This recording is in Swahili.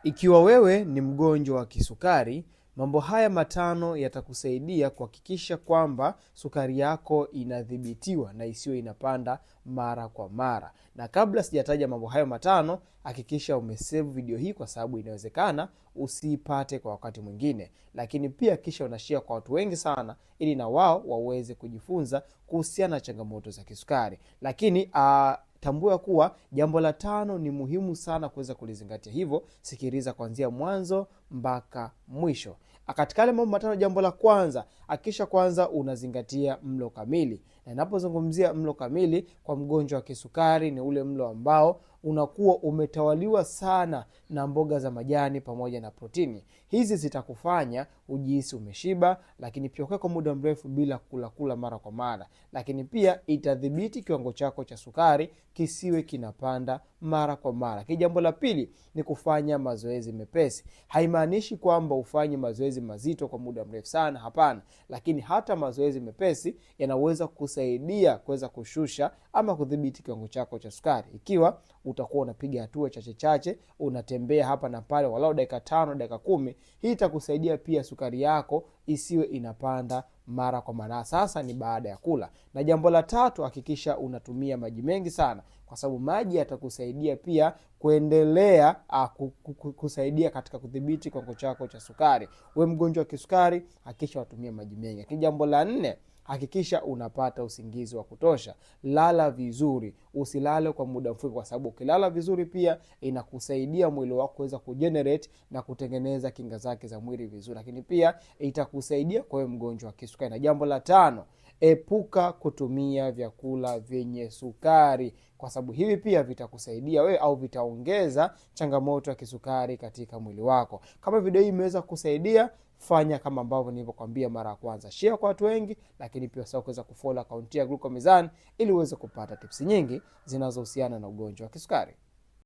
Ikiwa wewe ni mgonjwa wa kisukari, mambo haya matano yatakusaidia kuhakikisha kwamba sukari yako inadhibitiwa na isiyo inapanda mara kwa mara. Na kabla sijataja mambo hayo matano, hakikisha umesave video hii kwa sababu inawezekana usiipate kwa wakati mwingine. Lakini pia kisha unashare kwa watu wengi sana ili na wao waweze kujifunza kuhusiana na changamoto za kisukari. Lakini tambua kuwa jambo la tano ni muhimu sana kuweza kulizingatia, hivyo sikiliza kuanzia mwanzo mpaka mwisho. Katika yale mambo matano, jambo la kwanza, hakikisha kwanza unazingatia mlo kamili. Na ninapozungumzia mlo kamili kwa mgonjwa wa kisukari, ni ule mlo ambao unakuwa umetawaliwa sana na mboga za majani pamoja na protini. Hizi zitakufanya ujihisi umeshiba, lakini pia ukae kwa muda mrefu bila kula kula mara kwa mara. Lakini pia itadhibiti kiwango chako cha sukari kisiwe kinapanda mara kwa mara. Lakini jambo la pili ni kufanya mazoezi mepesi. Haimaanishi kwamba ufanye mazoezi mazito kwa muda mrefu sana, hapana. Lakini hata mazoezi mepesi yanaweza kusaidia kuweza kushusha ama kudhibiti kiwango chako cha sukari. Ikiwa utakuwa unapiga hatua chache chache, unatembea hapa na pale walau dakika 5, dakika 10, hii itakusaidia pia sukari yako isiwe inapanda mara kwa mara. Sasa ni baada ya kula. Na jambo la tatu, hakikisha unatumia maji mengi sana, kwa sababu maji yatakusaidia pia kuendelea kusaidia katika kudhibiti kiwango chako cha sukari. We mgonjwa wa kisukari, hakikisha unatumia maji mengi. Lakini jambo la nne, hakikisha unapata usingizi wa kutosha. Lala vizuri, usilale kwa muda mfupi, kwa sababu ukilala vizuri pia inakusaidia mwili wako kuweza kugenerate na kutengeneza kinga zake za mwili vizuri. Lakini pia itakusaidia kwa wewe mgonjwa wa kisukari. Na jambo la tano, epuka kutumia vyakula vyenye sukari, kwa sababu hivi pia vitakusaidia wewe au vitaongeza changamoto ya kisukari katika mwili wako. Kama video hii imeweza kukusaidia, fanya kama ambavyo nilivyokuambia mara ya kwanza, share kwa watu wengi, lakini pia usahau kuweza kufollow account ya Glucomizani ili uweze kupata tips nyingi zinazohusiana na ugonjwa wa kisukari.